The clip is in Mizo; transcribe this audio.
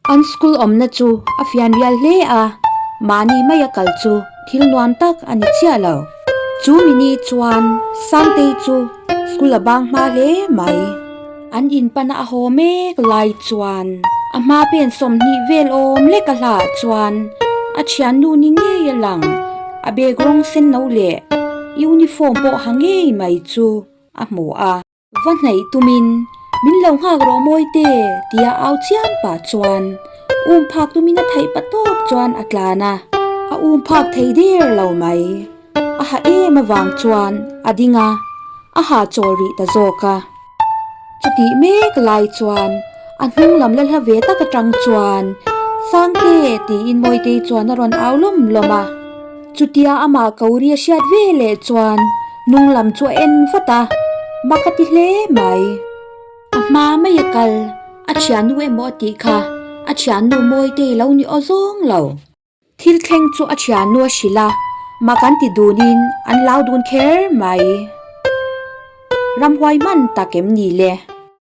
An school awmna chu a fian rial hle a, mahni maia kal chu thil nuam tak a ni chiah lo. Chu mini chuan Sangtei chu school a bang hma hle mai. An inpana a haw mek lai chuan a hma pen 20 vel awm lek a hlah chuan a thiannu ni ngei a lang, a bag rawng sen no leh uniform pawh ha ngei mai chu a hmu a. Va hnaih tumin min lo nghak rawh Mawite tia au chiam pah chuan um phak tumin a theih pa tawp chuan a tlan a, a um phak thei der lo mai. A ha em avang chuan a ding a, a ha chawl rih ta zawk a. Chutih mek lai chuan a hnung lam la hla ve tak atang chuan Sangte tiin Mawitei chuan a rawn au lawm lawm a. Chutia amah ko ri a hriat ve leh chuan hnung lam chu a en vat a, mak a ti hle mai. A hma mai a kal, a thiannu emaw a tih kha a thiannu Mawitei lo ni aw zawng lo. Thil thleng chu a thiannu a hrilh a, mak an ti dunin an lau dun kher mai. Ramhuai hman tak em ni le?